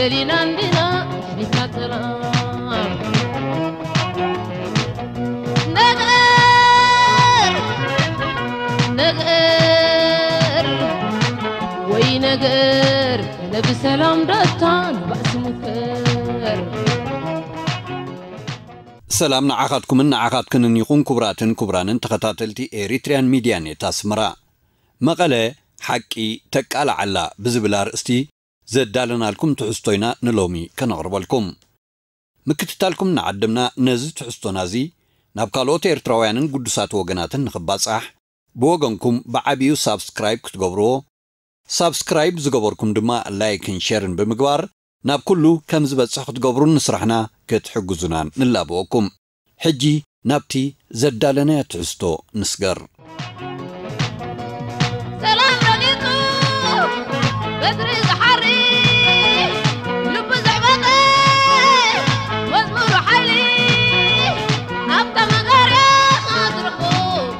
ደሊና እንዲና ሽኒትና ሰላም። ነገር፣ ነገር፣ ወይ ነገር፣ ነብሰላም ዳታ ንባእሲ ሙከር። ሰላም ንዓኻትኩምን ንዓኻትክንን ይኹን፣ ክቡራትን ክቡራንን ተኸታተልቲ ኤሪትሪያን ሚድያ ኔት ኣስመራ። መቐለ ሓቂ ተቃላዓላ ብዝብል ኣርእስቲ ዘዳለናልኩም ትሕዝቶ ኢና ንሎሚ ከነቕርበልኩም። ምክትታልኩም እናዓደምና፣ ነዚ ትሕዝቶና እዚ ናብ ካልኦት ኤርትራውያንን ግዱሳት ወገናትን ንኽባጻሕ፣ ብወገንኩም ብዓቢኡ ሳብስክራይብ ክትገብርዎ፣ ሳብስክራይብ ዝገበርኩም ድማ ላይክን ሸርን ብምግባር ናብ ኩሉ ከም ዝበጽሕ ክትገብሩን ንስራሕና ክትሕግዙናን ንላበወኩም። ሕጂ ናብቲ ዘዳለናዮ ትሕዝቶ ንስገር። ሰላም ረጊጹ በትሪ ዝሓሪ ልቡ ዘዕበጠ መዝሙሩ ሓይሊ ናብታ መጋርያ ዝርቦ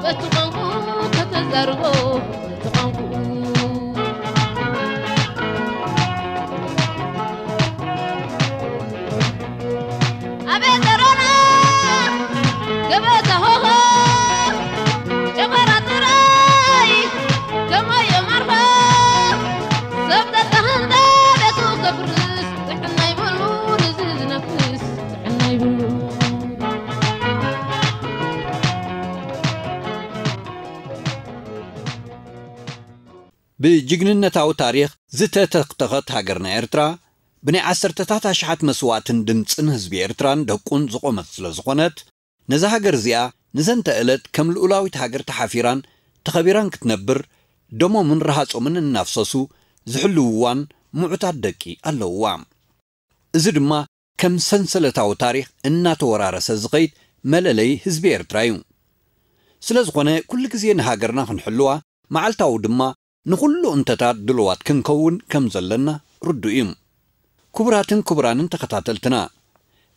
በቲ ቋንቋ ከተዛርቦ በቲ ቋንቋ። ኣቤት ዘሮና ገበታ ሆሆ ጨፈራ ጥራይ ከማዮ ማርኾ ሰብ ተተህንደ ቤቱ ከፍርስ ጥዕና ይብሉ ንዚ ዝነፍስ ጥዕና ይብሉ። ብጅግንነታዊ ታሪኽ ዝተተኽተኸት ሃገርና ኤርትራ፣ ብናይ ዓሰርተታት ኣሽሓት መስዋእትን ድምጽን ህዝቢ ኤርትራን ደቁን ዝቖመት ስለ ዝኾነት፣ ነዛ ሃገር እዚኣ ንዘንተ እለት ከም ልኡላዊት ሃገር ተሓፊራን ተኸቢራን ክትነብር፣ ደሞምን ረሃጾምን እናፍሰሱ ዝሕልውዋን ምዑታት ደቂ ኣለውዋ። እዚ ድማ ከም ሰንሰለታዊ ታሪኽ እናተወራረሰ ዝኸይድ መለለይ ህዝቢ ኤርትራ እዩ። ስለ ዝኾነ፣ ኩሉ ግዜ ንሃገርና ክንሕልዋ፣ መዓልታዊ ድማ ንኹሉ እንተታት ድሉዋት ክንከውን ከም ዘለና ርዱእ እዩ። ክቡራትን ክቡራንን ተኸታተልትና፣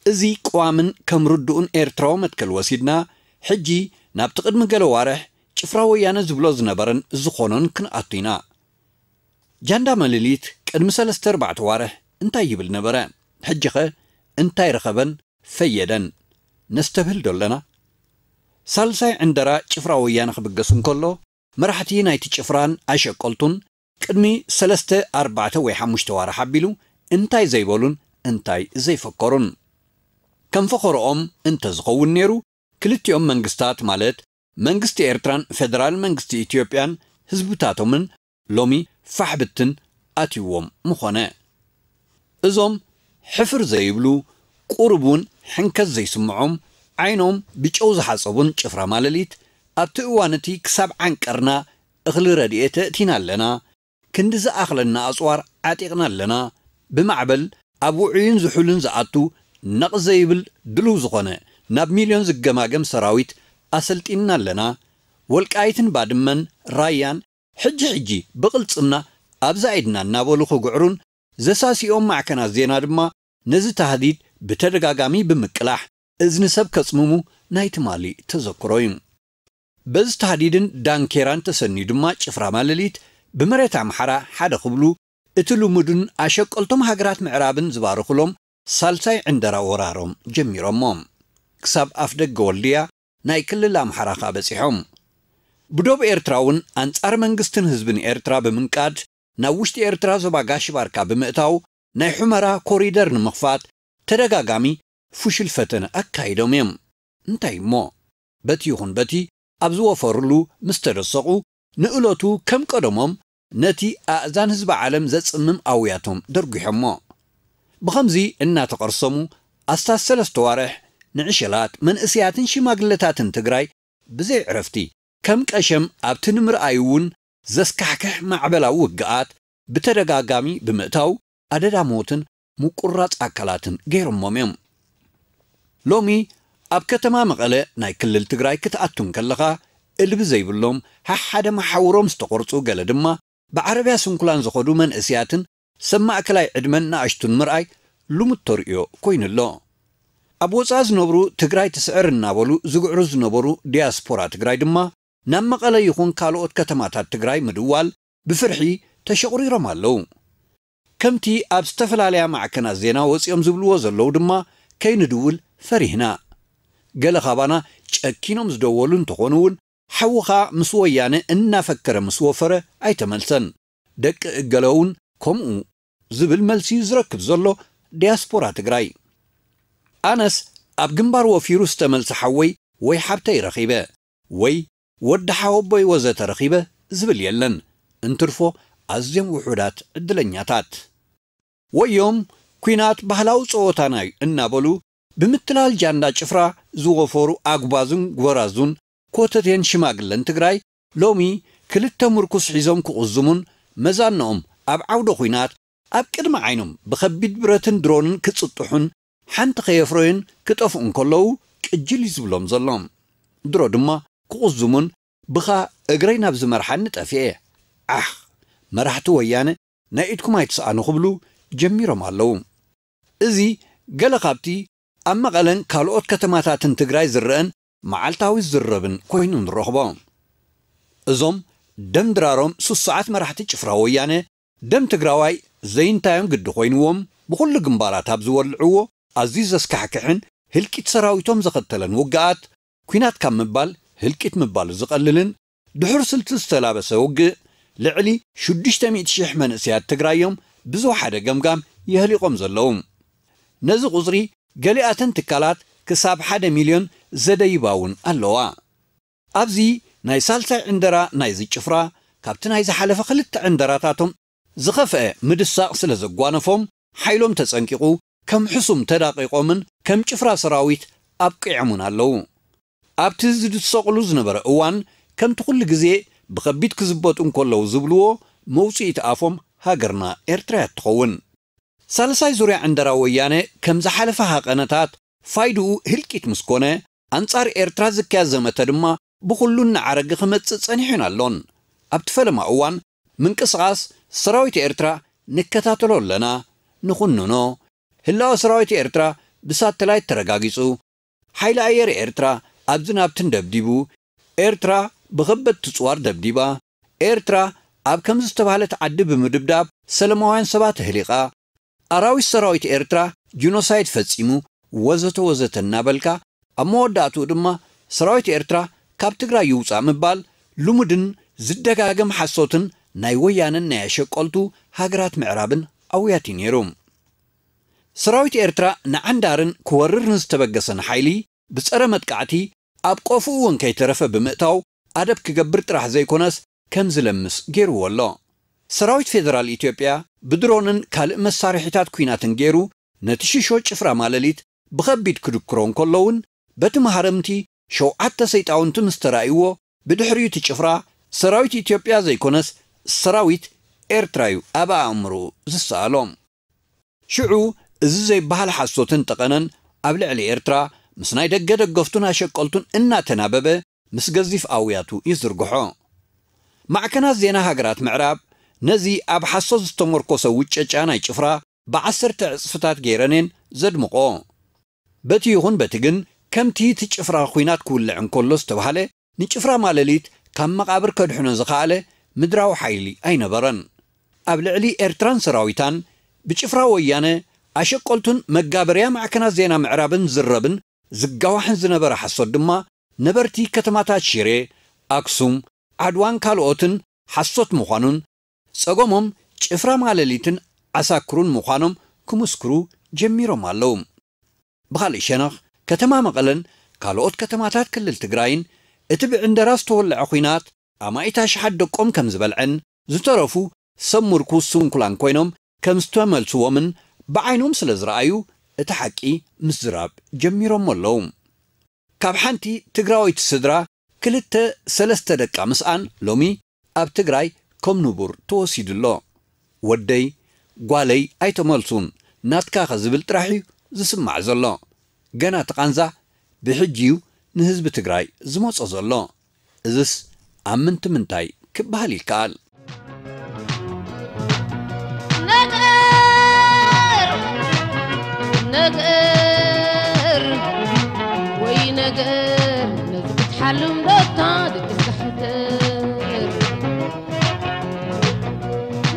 እዚ ቅዋምን ከም ርዱእን ኤርትራዊ መትከል ወሲድና፣ ሕጂ ናብቲ ቅድሚ ገለ ዋርሕ ጭፍራ ወያነ ዝብሎ ዝነበረን ዝኾኖን ክንኣቱ ኢና። ጃንዳ መለሊት ቅድሚ ሰለስተ ኣርባዕተ ዋርሕ እንታይ ይብል ነበረ? ሕጂኸ እንታይ ረኸበን ፈየደን? ነስተብህል ዶ ኣለና? ሳልሳይ ዕንደራ ጭፍራ ወያነ ክብገስ እንከሎ፣ መራሕቲ ናይቲ ጭፍራን ኣሸቀልቱን ቅድሚ ሰለስተ፣ ኣርባዕተ ወይ ሓሙሽተ ዋርሕ ኣቢሉ እንታይ ዘይበሉን እንታይ ዘይፈከሩን? ከም ፈኸርኦም እንተዝኸውን ነይሩ፣ ክልቲኦም መንግስታት፣ ማለት መንግስቲ ኤርትራን ፌደራል መንግስቲ ኢትዮጵያን፣ ህዝብታቶምን ሎሚ ፋሕ ብትን ኣትይዎም ምኾነ። እዞም ሕፍር ዘይብሉ፣ ቁሩብ እውን ሕንከት ዘይስምዖም፣ ዓይኖም ብጨው ዝሓጸቡን ጭፍራ ማለሊት፣ ኣብቲ እዋን እቲ ክሳብ ዓንቀርና እኽሊ ረድኤት ኣእቲና ኣለና፣ ክንዲ ዝኣኽለና ኣጽዋር ዓጢቕና ኣለና፣ ብማዕበል ኣብ ውዑይን ዝሑልን ዝኣቱ ነቕ ዘይብል ድሉው ዝኾነ ናብ ሚልዮን ዝገማገም ሰራዊት ኣሰልጢንና ኣለና፣ ወልቃይትን ባድመን ራያን ሕጂ ሕጂ ብቕልጽምና ኣብዛ ኢድና እናበሉ ክግዕሩን ዘሳሲኦም ማዕከናት ዜና ድማ ነዚ ታህዲድ ብተደጋጋሚ ብምቅላሕ እዝኒ ሰብ ከጽምሙ ናይ ትማሊ ተዘክሮ እዩ። በዚ ታህዲድን ዳንኬራን ተሰንዩ ድማ ጭፍራ ማለሊት ብመሬት ኣምሓራ ሓደ ክብሉ እቲ ልሙድን ኣሸቀልቶም ሃገራት ምዕራብን ዝባርኹሎም ሳልሳይ ዕንደራ ወራሮም ጀሚሮሞ። ክሳብ ኣፍደገ ወልድያ ናይ ክልል ኣምሓራ ከኣ በጺሖም። ብዶብ ኤርትራ እውን ኣንጻር መንግስትን ህዝብን ኤርትራ ብምንቃድ ናብ ውሽጢ ኤርትራ ዞባ ጋሽ ባርካ ብምእታው ናይ ሑመራ ኮሪደር ንምኽፋት ተደጋጋሚ ፍሹል ፈተነ ኣካይዶም እዮም። እንታይ እሞ በቲ ይኹን በቲ ኣብ ዝወፈርሉ ምስ ተደሰቑ ንእለቱ ከም ቀደሞም ነቲ ኣእዛን ህዝቢ ዓለም ዘጽምም ኣውያቶም ደርጒሖሞ። ብኸምዚ እናተቐርሰሙ ኣስታት ሰለስተ ዋርሕ ንዕሸላት መንእስያትን ሽማግለታትን ትግራይ ብዘይ ዕረፍቲ ከም ቀሸም ኣብቲ ንምርኣይ እውን ዘስካሕክሕ ማዕበላዊ ውግኣት ብተደጋጋሚ ብምእታው ኣደዳ ሞትን ምቁራጽ ኣካላትን ገይሮሞም እዮም። ሎሚ ኣብ ከተማ መቐለ ናይ ክልል ትግራይ ክትኣቱ እንከለኻ እልቢ ዘይብሎም ሓሓደ መሓውሮም ዝተቖርጹ ገለ ድማ ብዓረብያ ስንኩላን ዝኸዱ መንእስያትን ሰብ ማእከላይ ዕድመን ንኣሽቱን ምርኣይ ልሙድ ተርእዮ ኮይኑ ኣሎ። ኣብ ወጻኢ ዝነብሩ ትግራይ ትስዕር እናበሉ ዝግዕሩ ዝነበሩ ዲያስፖራ ትግራይ ድማ ናብ መቐለ ይኹን ካልኦት ከተማታት ትግራይ ምድዋል ብፍርሒ ተሸቑሪሮም ኣለዉ። ከምቲ ኣብ ዝተፈላለያ ማዕከናት ዜና ወጺኦም ዝብልዎ ዘለዉ ድማ፣ ከይንድውል ፈሪህና። ገለ ካባና ጨኪኖም ዝደወሉ እንተኾኑ እውን፣ ሓውኻ ምስ ወያነ እናፈከረ ምስ ወፈረ ኣይተመልሰን። ደቂ እገለ እውን ከምኡ ዝብል መልሲ ዝረክብ ዘሎ ዲያስፖራ ትግራይ። ኣነስ ኣብ ግንባር ወፊሩ ዝተመልሰ ሓወይ ወይ ሓብተይ ረኺበ፣ ወይ ወዲ ሓወቦይ ወዘተ ረኺበ ዝብል የለን። እንትርፎ ኣዝዮም ውሑዳት ዕድለኛታት። ወዮም ኲናት ባህላዊ ጸወታና እዩ እናበሉ ብምትላል ጃንዳ ጭፍራ ዝወፈሩ ኣጉባዝን ጎራዙን ኮተቴን ሽማግለን ትግራይ ሎሚ ክልተ ምርኩስ ሒዞም ክቕዝሙን መዛንኦም ኣብ ዓውደ ኲናት ኣብ ቅድሚ ዓይኖም ብኸቢድ ብረትን ድሮንን ክጽጥሑን ሓንቲ ከየፍረዩን ክጠፍኡን ከለዉ ቅጅል እዩ ዝብሎም ዘሎ። ድሮ ድማ ክቕዝሙን ብኻ እግረይ ናብ ዝመርሓኒ ጠፊኤ። ዓኽ፣ መራሕቲ ወያነ ናይ ኢድኩም ኣይትስኣኑ ክብሉ ጀሚሮም ኣለዉ። እዚ ገለ ካብቲ ኣብ መቐለን ካልኦት ከተማታትን ትግራይ ዝረአን መዓልታዊ ዝርርብን ኮይኑ ንረኽቦ። እዞም ደም ድራሮም ስሱዓት መራሕቲ ጭፍራ ወያነ ደም ትግራዋይ ዘይንታዮም ግዲ ኮይንዎም ብኹሉ ግንባራት ኣብ ዝወልዕዎ ኣዝዩ ዘስካሕክሕን ህልቂት ሰራዊቶም ዘኸተለን ውግኣት ኲናት ካብ ምባል ህልቂት ምባሉ ዝቐልልን ድሑር ስልቲ ዝተላበሰ ውግእ ልዕሊ ሽዱሽተ ሚእቲ ሽሕ መንእሰያት ትግራይ እዮም ብዝወሓደ ገምጋም የህሊቖም ዘለዉ። ነዚ ቁጽሪ ገሊኣተን ትካላት ክሳብ ሓደ ሚልዮን ዘደይባ እውን ኣለዋ። ኣብዚ ናይ ሳልሳይ ዕንደራ ናይዚ ጭፍራ ካብቲ ናይ ዝሓለፈ ክልተ ዕንደራታቶም ዝኸፍአ ምድሳቕ ስለ ዘጓነፎም ሓይሎም ተጸንቂቑ ከም ሕሱም ተዳቒቖምን ከም ጭፍራ ሰራዊት ኣብቂዖምን ኣለዉ። ኣብቲ ዝድሰቑሉ ዝነበረ እዋን ከምቲ ኩሉ ግዜ ብኸቢድ ክዝበጡ እንከለዉ ዝብልዎ መውጽኢት ኣፎም ሃገርና ኤርትራ እያ ትኸውን። ሳልሳይ ዙርያ ዕንደራ ወያነ ከም ዝሓለፈ ሃቐነታት ፋይድኡ ህልቂት ምስ ኮነ ኣንጻር ኤርትራ ዝካየድ ዘመተ ድማ ብኹሉ እናዓረገ ክመጽእ ጸኒሑን ኣሎን። ኣብቲ ፈለማ እዋን ምንቅስቓስ ሰራዊት ኤርትራ ንከታተሎ ኣለና፣ ንኹንኖ። ህላወ ሰራዊት ኤርትራ ብሳተላይት ተረጋጊጹ። ሓይሊ ኣየር ኤርትራ ኣብዝን ኣብትን ደብዲቡ። ኤርትራ ብኸበድቲ ጽዋር ደብዲባ። ኤርትራ ኣብ ከምዚ ዝተባህለት ዓዲ ብምድብዳብ ሰለማውያን ሰባት ኣህሊቓ። ኣራዊት ሰራዊት ኤርትራ ጂኖሳይድ ፈጺሙ ወዘተ ወዘተ እናበልካ ኣብ መወዳእትኡ ድማ ሰራዊት ኤርትራ ካብ ትግራይ ይውጻእ ምባል ልሙድን ዝደጋገም ሓሶትን ናይ ወያነን ናይ ኣሸቀልቱ ሃገራት ምዕራብን ኣውያት እዩ ነይሩ። ሰራዊት ኤርትራ ንዓንዳርን ክወርር ንዝተበገሰን ሓይሊ ብጸረ መጥቃዕቲ ኣብ ቆፍኡ እውን ከይተረፈ ብምእታው ኣደብ ክገብር ጥራሕ ዘይኮነስ ከም ዝለምስ ገይርዎ ኣሎ። ሰራዊት ፌደራል ኢትዮጵያ ብድሮንን ካልእ መሳርሒታት ኲናትን ገይሩ ነቲ ሽሾ ጭፍራ ማለሊት ብኸቢድ ክድክሮ እንከሎ እውን በቲ መሃረምቲ ሸውዓተ ሰይጣውንቲ ምስ ተራእይዎ ብድሕሪኡ እቲ ጭፍራ ሰራዊት ኢትዮጵያ ዘይኮነስ ሰራዊት ኤርትራ እዩ ኣብ ኣእምሮኡ ዝሰኣሎ። ሽዑ እዚ ዘይበሃል ሓሶትን ጠቐነን ኣብ ልዕሊ ኤርትራ ምስ ናይ ደገ ደገፍቱን ኣሸቀልቱን እናተናበበ ምስ ገዚፍ ኣውያቱ ይዝርግሖ። ማዕከናት ዜና ሃገራት ምዕራብ ነዚ ኣብ ሓሶት ዝተመርኮሰ ውጨጫ ናይ ጭፍራ ብዓሰርተ ዕጽፍታት ገይረን እየን ዘድምቆ። በቲ ይኹን በቲ ግን ከምቲ እቲ ጭፍራ ኲናት ክውልዕ እንከሎ ዝተባህለ ንጭፍራ ማለሊት ካብ መቓብር ከድሕኖ ዝኸኣለ ምድራዊ ሓይሊ ኣይነበረን። ኣብ ልዕሊ ኤርትራን ሰራዊታን ብጭፍራ ወያነ ኣሸቀልቱን መጋበርያ ማዕከናት ዜና ምዕራብን ዝረብን ዝጋዋሕን ዝነበረ ሓሶት ድማ ነበርቲ ከተማታት ሽሬ፣ ኣክሱም፣ ዓድዋን ካልኦትን ሓሶት ምዃኑን ጸገሞም ጭፍራ ማለሊትን ዓሳክሩን ምዃኖም ክምስክሩ ጀሚሮም ኣለዉ። ብኻልእ ሸነኽ ከተማ መቐለን ካልኦት ከተማታት ክልል ትግራይን እቲ ብዕንደራ ዝተወልዐ ኲናት ኣማኢት ኣሽሓት ደቆም ከም ዝበልዐን ዝተረፉ ሰብ ምርኩስ ስንኩላን ኮይኖም ከም ዝተመልስዎምን ብዓይኖም ስለ ዝረኣዩ እቲ ሓቂ ምዝራብ ጀሚሮም ኣለዉ። ካብ ሓንቲ ትግራወይቲ ስድራ ክልተ ሰለስተ ደቃ ምስኣን ሎሚ ኣብ ትግራይ ከም ንቡር ተወሲዱ ኣሎ። ወደይ ጓለይ ኣይተመልሱን ናትካ ከ ዝብል ጥራሕ እዩ ዝስማዕ ዘሎ። ገና እቲ ቃንዛ ብሕጂ እዩ ንህዝቢ ትግራይ ዝመጾ ዘሎ። እዝስ ኣብ ምንቲ ምንታይ ክበሃል ይከኣል? ነገር ነገር ወይ ነገር ነዚ ክትሓልም ዶታ ድቅስ ክሕደር።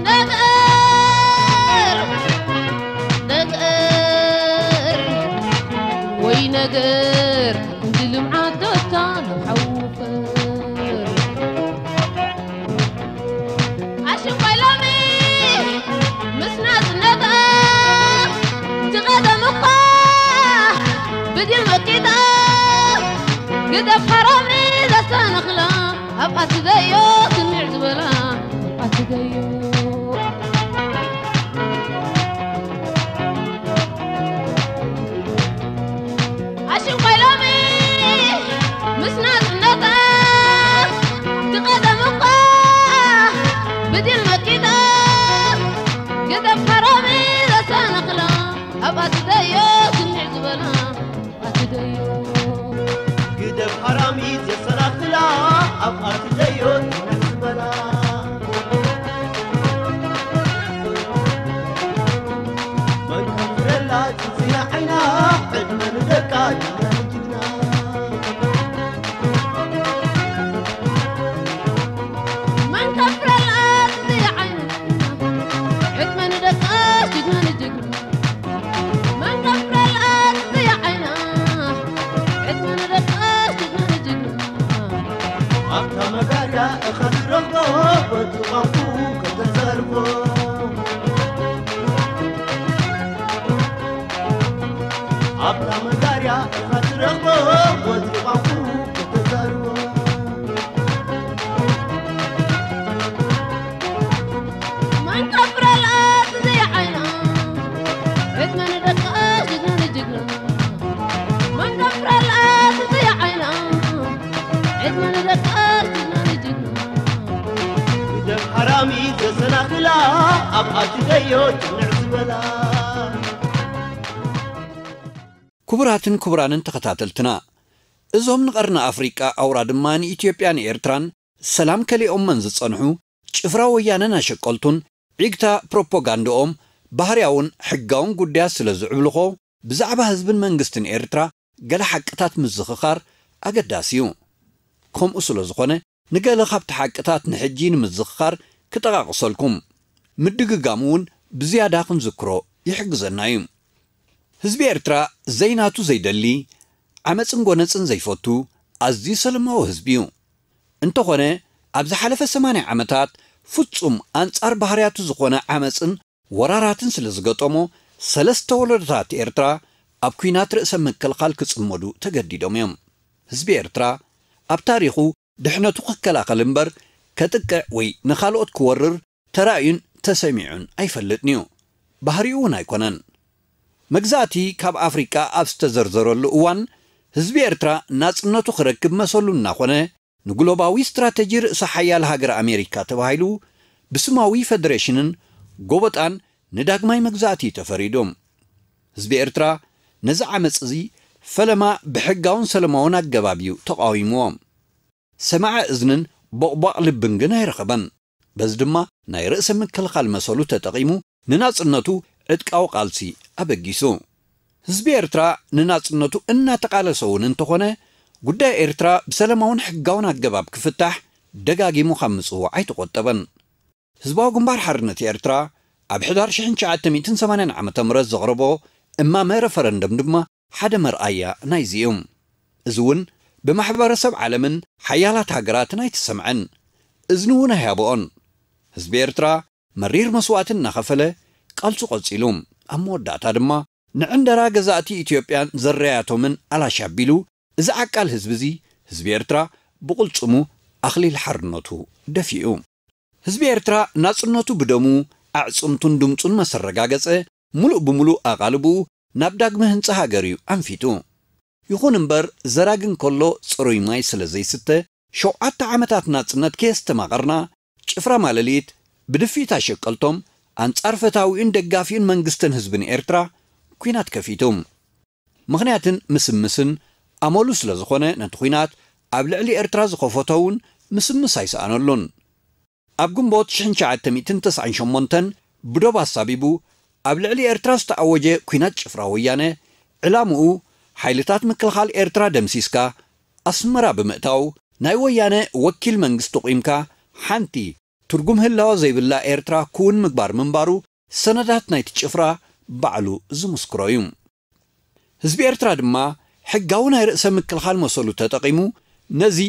ነገር ኣትደዮ ትንዕ ዝበላ ኣትደዮ ኣሽንኳይ ሎሚ ምስ ናጽነታ ትቐደም እኳ ብዲን መኪታ ግደፍ ሓራሚ ዘሰናኽላ ኣብ ኣትደዮ ትንዕ ዝበላ ኣትደዮ ግደፍ ሓራሚ ዘሰናኽላ ኣብ ኣትደዮ ትንዕ ዝበላ መን ከፍረላ ዝዝና ዓይና ዕድመ ንደቃ ጅግና ንጅግና መን ከፍረላ ዝዝና ዓይና ዕድመ ንደቃ ጅግና ንጅግና መን ከፍረላ ዝዝና ዓይና ዕድመ ንደቃ ጅግና ንጅግና ኣብታ መጋርያ እኻ ትረኽቦ በቲ ቋንቁ ከተዘርቦ ኣብታ መጋርያ እኻ ትረኽቦ ወትሪ ቋንቁ ከተዛርቦ መን ከፍረላት ዘይዓይና ዕድመ ንደቃ ጅግና ንጅግና መን ከፍረላት ዘይዓይና ዕድመ ንደቃ ጅግና ንጅግና ግደፍ ሓራሚ ዘሰናኽላ ኣብ ኣትደዮ ጭንዕ ዝበላ ክቡራትን ክቡራንን ተኸታተልትና፣ እዞም ንቐርኒ ኣፍሪቃ ኣውራ ድማ ንኢትዮጵያን ኤርትራን ሰላም ከሊኦመን ዝጸንሑ ጭፍራ ወያነን ኣሸቀልቱን ዒግታ ፕሮፓጋንዳኦም ባህርያውን ሕጋውን ጉዳያት ስለ ዝዕብልኾ፣ ብዛዕባ ህዝብን መንግስትን ኤርትራ ገለ ሓቅታት ምዝኽኻር ኣገዳሲ እዩ። ከምኡ ስለ ዝኾነ፣ ንገለ ካብቲ ሓቅታት ንሕጂ ንምዝኽኻር ክጠቓቕሰልኩም። ምድግጋሙ እውን ብዝያዳ ክንዝክሮ ይሕግዘና እዩ። ህዝቢ ኤርትራ ዘይናቱ ዘይደሊ፣ ዓመጽን ጎነጽን ዘይፈቱ ኣዝዩ ሰለማዊ ህዝቢ እዩ። እንተኾነ፣ ኣብ ዝሓለፈ ሰማንያ ዓመታት ፍጹም ኣንጻር ባህርያቱ ዝኾነ ዓመጽን ወራራትን ስለ ዝገጠሞ፣ ሰለስተ ወለዶታት ኤርትራ ኣብ ኲናት ርእሰ ምክልኻል ክጽመዱ ተገዲዶም እዮም። ህዝቢ ኤርትራ ኣብ ታሪኹ ድሕነቱ ክከላኸል እምበር ከጥቅዕ ወይ ንኻልኦት ክወርር ተራእዩን ተሰሚዑን ኣይፈልጥን እዩ። ባህሪኡ እውን ኣይኮነን። መግዛእቲ ካብ ኣፍሪቃ ኣብ ዝተዘርዘረሉ እዋን ህዝቢ ኤርትራ ናጽነቱ ክረክብ መሰሉ እናኾነ ንግሎባዊ ስትራተጂ ርእሰ ሓያል ሃገር ኣሜሪካ ተባሂሉ ብስማዊ ፈደሬሽንን ጎበጣን ንዳግማይ መግዛእቲ ተፈሪዱ። ህዝቢ ኤርትራ ነዚ ዓመጽ እዚ ፈለማ ብሕጋውን ሰለማውን ኣገባብ እዩ ተቓዊምዎ። ሰማዐ እዝንን ቦቕቧቕ ልብን ግን ኣይረኸበን። በዚ ድማ ናይ ርእሰ ምክልኻል መሰሉ ተጠቒሙ ንናጽነቱ ዕጥቃዊ ቃልሲ ኣበጊሱ። ህዝቢ ኤርትራ ንናጽነቱ እናተቓለሰ እውን እንተኾነ፣ ጉዳይ ኤርትራ ብሰላማውን ሕጋውን ኣገባብ ክፍታሕ ደጋጊሙ ካብ ምጽዋዕ ኣይተቖጠበን። ህዝባዊ ግንባር ሓርነት ኤርትራ ኣብ ሕዳር ሽሕን ትሽዓተ ሚእትን ሰማንያን ዓመተ ምህረት ዘቕረቦ እማመ ረፈረንደም ድማ ሓደ መርኣያ ናይዚ እዩ። እዚ እውን ብማሕበረሰብ ዓለምን ሓያላት ሃገራትን ኣይተሰምዐን። እዝኒ እውን ኣይሃብኦን። ህዝቢ ኤርትራ መሪር መስዋእቲ እናኸፈለ ቃልሱ ቀጺሉ። ኣብ መወዳእታ ድማ ንዕንደራ ገዛእቲ ኢትዮጵያን ዘረያቶምን ኣላሽ ኣቢሉ፣ እዚ ዓቃል ህዝቢ እዚ፣ ህዝቢ ኤርትራ ብቕልጽሙ ኣኽሊል ሓርነቱ ደፊኡ። ህዝቢ ኤርትራ ናጽነቱ ብደሙ፣ ኣዕጽምቱን ድምጹን መሰረጋገጸ፣ ምሉእ ብምሉእ ኣቓልብኡ ናብ ዳግመ ህንጻ ሃገር እዩ ኣንፊቱ። ይኹን እምበር፣ ዘራጊ እንከሎ ጽሩይ ማይ ስለ ዘይስተ፣ ሸውዓተ ዓመታት ናጽነት ከየስተማቐርና፣ ጭፍራ ማለሊት ብድፊት ኣሸቀልቶም ኣንጻር ፈታዊኡን ደጋፊኡን መንግስትን ህዝብን ኤርትራ ኲናት ከፊቱ። ምኽንያትን ምስምስን ኣመሉ ስለ ዝኾነ፣ ነቲ ኲናት ኣብ ልዕሊ ኤርትራ ዝኸፈቶ እውን ምስምስ ኣይሰኣነሉን። ኣብ ግንቦት ሽሕን ትሽዓተ ሚእትን ተስዓን ሸሞንተን ብዶብ ኣሳቢቡ ኣብ ልዕሊ ኤርትራ ዝተኣወጀ ኲናት ጭፍራ ወያነ፣ ዕላምኡ ሓይልታት ምክልኻል ኤርትራ ደምሲስካ ኣስመራ ብምእታው፣ ናይ ወያነ ወኪል መንግስቲ ቁምካ ሓንቲ ትርጉም ህላወ ዘይብላ ኤርትራ ክውን ምግባር ምንባሩ ሰነዳት ናይቲ ጭፍራ ባዕሉ ዝምስክሮ እዩ። ህዝቢ ኤርትራ ድማ ሕጋዊ ናይ ርእሰ ምክልኻል መሰሉ ተጠቒሙ ነዚ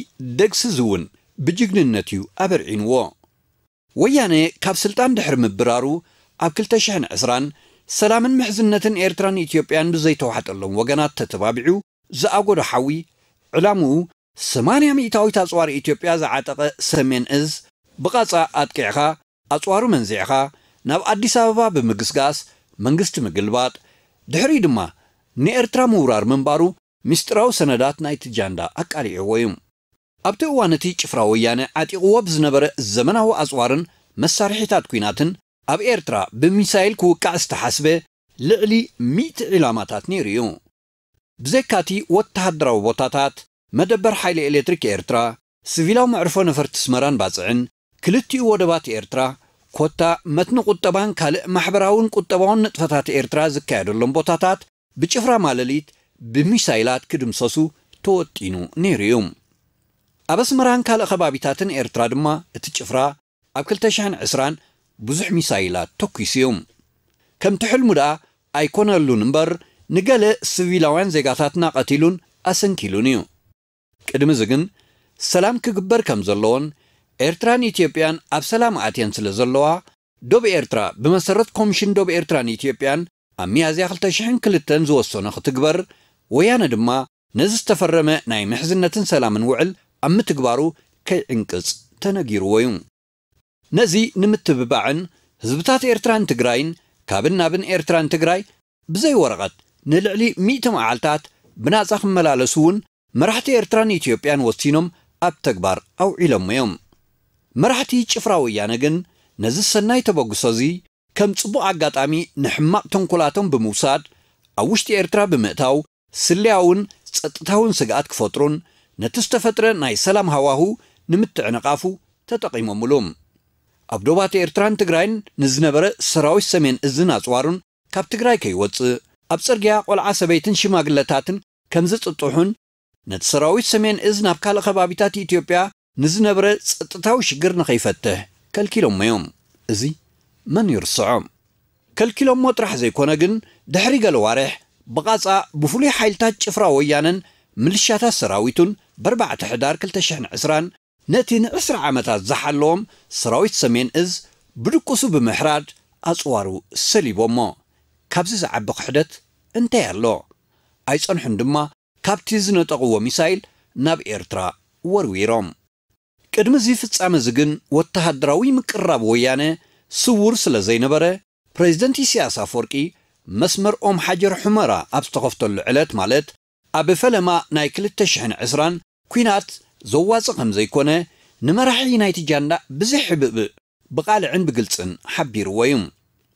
ደግሲ ዝውን ብጅግንነት እዩ ኣበርዒንዎ። ወያነ ካብ ስልጣን ድሕሪ ምብራሩ ኣብ ክልተ ሽሕን ዕስራን ሰላምን ምሕዝነትን ኤርትራን ኢትዮጵያን ብዘይተዋሕጠሎም ወገናት ተተባቢዑ ዝኣጎዶ ሓዊ ዕላምኡ ሰማንያ ሚእታዊት ኣጽዋር ኢትዮጵያ ዝዓጠቐ ሰሜን እዝ ብቓጻ ኣጥቂዕኻ፣ ኣጽዋሩ መንዚዕኻ፣ ናብ ኣዲስ ኣበባ ብምግስጋስ መንግስቲ ምግልባጥ፣ ድሕሪኡ ድማ ንኤርትራ ምውራር ምንባሩ ምስጢራዊ ሰነዳት ናይቲ ጃንዳ ኣቃሊዕዎ እዩ። ኣብቲ እዋን እቲ ጭፍራ ወያነ ዓጢቕዎ ብዝነበረ ዘመናዊ ኣጽዋርን መሳርሒታት ኲናትን ኣብ ኤርትራ ብሚሳይል ክውቃዕ ዝተሓስበ ልዕሊ ሚእቲ ዒላማታት ነይሩ እዩ። ብዘይካቲ ወተሃደራዊ ቦታታት፣ መደበር ሓይሊ ኤሌክትሪክ ኤርትራ፣ ስቪላዊ መዕርፎ ነፈርቲ ስመራን ባጽዕን፣ ክልቲኡ ወደባት ኤርትራ፣ ኮታ መትኒ ቁጠባን ካልእ ማሕበራውን ቁጠባውን ንጥፈታት ኤርትራ ዝካየደሎም ቦታታት ብጭፍራ ማለሊት ብሚሳይላት ክድምሰሱ ተወጢኑ ነይሩ እዩ። ኣብ ኣስመራን ካልእ ከባቢታትን ኤርትራ ድማ እቲ ጭፍራ ኣብ ክልተ ሽሕን ዕስራን ብዙሕ ሚሳይላት ተኲሱ እዩ። ከምቲ ሕልሙ ደኣ ኣይኮነሉን እምበር፣ ንገለ ስቪላውያን ዜጋታትና ቀቲሉን ኣሰንኪሉን እዩ። ቅድሚ እዚ ግን ሰላም ክግበር ከም ዘለዎን ኤርትራን ኢትዮጵያን ኣብ ሰላም ኣትየን ስለ ዘለዋ፣ ዶብ ኤርትራ ብመሰረት ኮሚሽን ዶብ ኤርትራን ኢትዮጵያን ኣብ ሚያዝያ ክልተ ሽሕን ክልተን ዝወሰኖ ክትግበር፣ ወያነ ድማ ነዚ ዝተፈረመ ናይ ምሕዝነትን ሰላምን ውዕል ኣብ ምትግባሩ ከይዕንቅጽ ተነጊርዎ እዩ። ነዚ ንምትብባዕን ህዝብታት ኤርትራን ትግራይን ካብን ናብን ኤርትራን ትግራይ ብዘይ ወረቐት ንልዕሊ ሚእቲ መዓልታት ብናጻ ክመላለሱ እውን መራሕቲ ኤርትራን ኢትዮጵያን ወሲኖም ኣብ ተግባር ኣውዒሎሞ እዮም። መራሕቲ ጭፍራ ወያነ ግን ነዚ ሰናይ ተበግሶ እዚ ከም ጽቡቕ ኣጋጣሚ ንሕማቕ ተንኮላቶም ብምውሳድ ኣብ ውሽጢ ኤርትራ ብምእታው ስለያውን ጸጥታውን ስግኣት ክፈጥሩን ነቲ ዝተፈጥረ ናይ ሰላም ሃዋሁ ንምትዕንቓፉ ተጠቒሞምሉ። ኣብ ዶባት ኤርትራን ትግራይን ንዝነበረ ሰራዊት ሰሜን እዝን ኣጽዋሩን ካብ ትግራይ ከይወጽእ፣ ኣብ ጽርግያ ቆልዓ ሰበይትን ሽማግለታትን ከም ዝጥጥሑን ነቲ ሰራዊት ሰሜን እዝ ናብ ካልእ ከባቢታት ኢትዮጵያ ንዝነበረ ጸጥታዊ ሽግር ንኸይፈትሕ ከልኪሎሞ እዮም። እዚ መን ይርስዖ? ከልኪሎሞ ጥራሕ ዘይኮነ ግን ድሕሪ ገለ ዋርሕ ብቓጻ ብፍሉይ ሓይልታት ጭፍራ ወያነን ምልሻታት ሰራዊቱን በርባዕተ ሕዳር ክልተ ሽሕን ዕስራን ነቲ ንዕስራ ዓመታት ዝሓለዎም ሰራዊት ሰሜን እዝ ብድቁሱ ብምሕራድ ኣጽዋሩ ሰሊቦሞ። ካብዚ ዝዓቢ ክሕደት እንታይ ኣሎ? ኣይጸንሑን ድማ ካብቲ ዝነጠቕዎ ሚሳይል ናብ ኤርትራ ወርዊሮም። ቅድሚ እዚ ፍጻመ እዚ ግን ወተሃደራዊ ምቅርራብ ወያነ ስዉር ስለ ዘይነበረ፣ ፕሬዝደንት ኢሳያስ ኣፈወርቂ መስመር ኦም ሓጀር ሑመራ ኣብ ዝተኸፍተሉ ዕለት፣ ማለት ኣብ ፈለማ ናይ ክልተ ሽሕን ዕስራን ኲናት ዘዋጽእ ከም ዘይኮነ ንመራሒ ናይቲ ጃንዳ ብዘይ ሕብእብእ ብቓልዕን ብግልጽን ሓቢርዎ እዩ።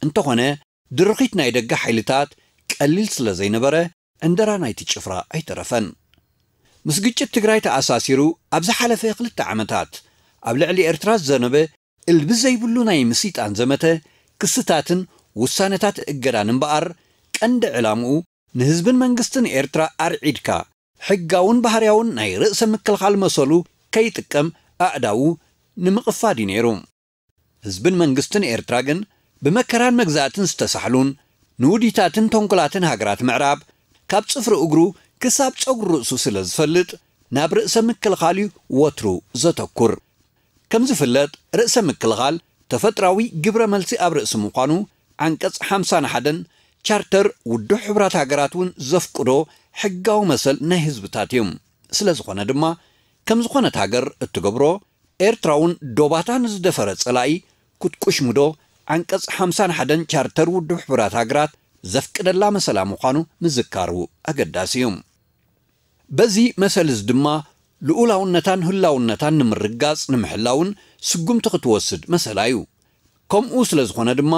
እንተኾነ ድርኺት ናይ ደገ ሓይልታት ቀሊል ስለ ዘይነበረ ዕንደራ ናይቲ ጭፍራ ኣይተረፈን። ምስ ግጭት ትግራይ ተኣሳሲሩ ኣብ ዝሓለፈ ክልተ ዓመታት ኣብ ልዕሊ ኤርትራ ዝዘነበ እልቢ ዘይብሉ ናይ ምስይጣን ዘመተ ክስታትን ውሳነታት እገዳን እምበኣር ቀንዲ ዕላምኡ ንህዝብን መንግስትን ኤርትራ ኣርዒድካ ሕጋውን ባህርያውን ናይ ርእሰ ምክልኻል መሰሉ ከይጥቀም ኣእዳዉ ንምቕፋድ እዩ ነይሩ። ህዝብን መንግስትን ኤርትራ ግን ብመከራን መግዛእትን ዝተሳሕሉን ንውዲታትን ተንኮላትን ሃገራት ምዕራብ ካብ ጽፍሪ እግሩ ክሳብ ጸጉሪ ርእሱ ስለ ዝፈልጥ ናብ ርእሰ ምክልኻል እዩ ወትሩ ዘተኩር። ከም ዝፍለጥ ርእሰ ምክልኻል ተፈጥራዊ ግብረ መልሲ ኣብ ርእሲ ምዃኑ ዓንቀጽ ሓምሳን ሓደን ቻርተር ውድብ ሕቡራት ሃገራት እውን ዘፍቅዶ ሕጋዊ መሰል ናይ ህዝብታት እዩ። ስለ ዝኾነ ድማ ከም ዝኾነት ሃገር እትገብሮ ኤርትራ እውን ዶባታ ንዝደፈረ ጸላኢ ክትቁሽምዶ ዓንቀጽ ሓምሳን ሓደን ቻርተር ውድብ ሕቡራት ሃገራት ዘፍቅደላ መሰላ ምዃኑ ምዝካሩ ኣገዳሲ እዩ። በዚ መሰል እዚ ድማ ልኡላውነታን ህላውነታን ንምርግጋጽ ንምሕላውን ስጉምቲ ክትወስድ መሰላ እዩ። ከምኡ ስለ ዝኾነ ድማ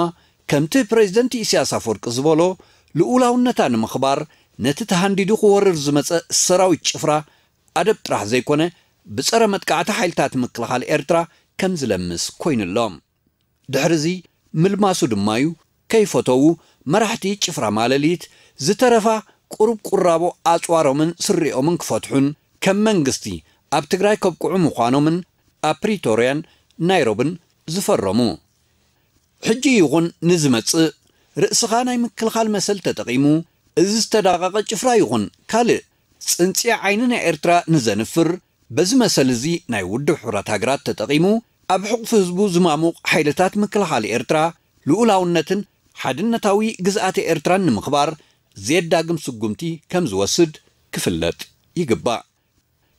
ከምቲ ፕሬዝደንት ኢሳያስ ኣፈወርቂ ዝበሎ ልኡላውነታ ንምኽባር ነቲ ተሃንዲዱ ክወርር ዝመጸ ሰራዊት ጭፍራ ኣደብ ጥራሕ ዘይኮነ ብጸረ መጥቃዕቲ ሓይልታት ምክልኻል ኤርትራ ከም ዝለምስ ኮይኑ ኣሎ። ድሕሪ እዚ ምልማሱ ድማ እዩ ከይፈተዉ መራሕቲ ጭፍራ ማለሊት ዝተረፋ ቁሩብ ቁራቦ ኣጽዋሮምን ስሪኦምን ክፈትሑን ከም መንግስቲ ኣብ ትግራይ ከብቅዑ ምዃኖምን ኣብ ፕሪቶርያን ናይሮብን ዝፈረሙ። ሕጂ ይኹን ንዝመጽእ ርእስኻ ናይ ምክልኻል መሰል ተጠቒሙ እዚ ዝተዳቐቐ ጭፍራ ይኹን ካልእ ጽንጽያ ዓይኒ ናይ ኤርትራ ንዘንፍር በዚ መሰል እዚ ናይ ውድብ ሕቡራት ሃገራት ተጠቒሙ ኣብ ሕቑፊ ህዝቡ ዝማሙቕ ሓይልታት ምክልኻል ኤርትራ ልኡላውነትን ሓድነታዊ ግዝኣተ ኤርትራን ንምኽባር ዘየዳግም ስጉምቲ ከም ዝወስድ ክፍለጥ ይግባእ።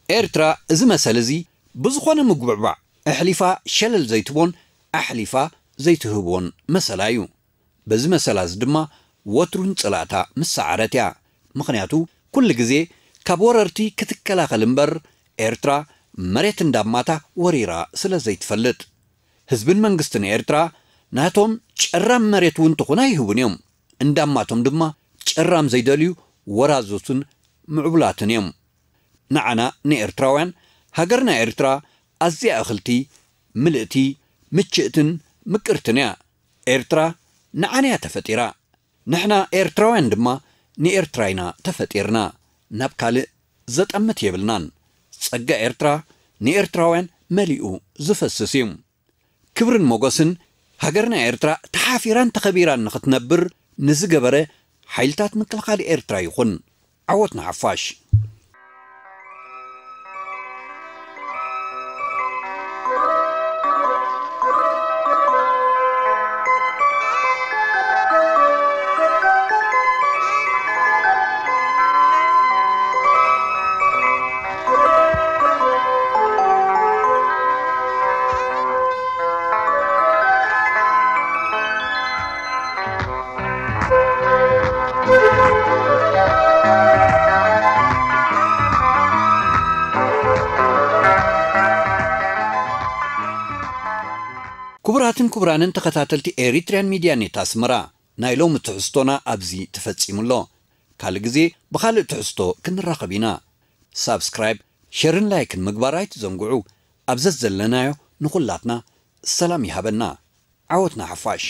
ኤርትራ እዚ መሰል እዚ ብዝኾነ ምጉብዕባዕ ኣሕሊፋ ሸለል ዘይትቦን ኣሕሊፋ ዘይትህቦን መሰላ እዩ። በዚ መሰላ እዚ ድማ ወትሩን ጽላእታ ምስ ሰዓረት እያ። ምኽንያቱ ኩሉ ግዜ ካብ ወረርቲ ክትከላኸል እምበር ኤርትራ መሬት እንዳማታ ወሪራ ስለ ዘይትፈልጥ። ህዝብን መንግስትን ኤርትራ ናቶም ጨራም መሬት እውን ትኹን ኣይህቡን እዮም። እንዳማቶም ድማ ጨራም ዘይደልዩ ወራዙትን ምዕቡላትን እዮም። ንዓና ንኤርትራውያን ሃገርና ኤርትራ ኣዝያ እኽልቲ፣ ምልእቲ፣ ምችእትን ምቅርትን እያ። ኤርትራ ንዓና እያ ተፈጢራ። ንሕና ኤርትራውያን ድማ ንኤርትራ ኢና ተፈጢርና። ናብ ካልእ ዘጠምት የብልናን። ጸጋ ኤርትራ ንኤርትራውያን መሊኡ ዝፈስስ እዩ። ክብርን ሞገስን ሃገርና ኤርትራ ተሓፊራን ተኸቢራን ንኽትነብር ንዝገበረ ሓይልታት ምክልኻል ኤርትራ ይኹን። ዓወት ንሓፋሽ። ክቡራትን ክቡራንን ተኸታተልቲ ኤሪትሪያን ሚድያ ኔት ኣስመራ፣ ናይ ሎሚ ትሕዝቶና ኣብዚ ተፈጺሙ ኣሎ። ካልእ ግዜ ብኻልእ ትሕዝቶ ክንራኸብ ኢና። ሳብስክራይብ፣ ሸርን ላይክን ምግባር ኣይትዘንግዑ። ኣብ ዘዘለናዮ ንኹላትና ሰላም ይሃበና። ዓወት ንሓፋሽ።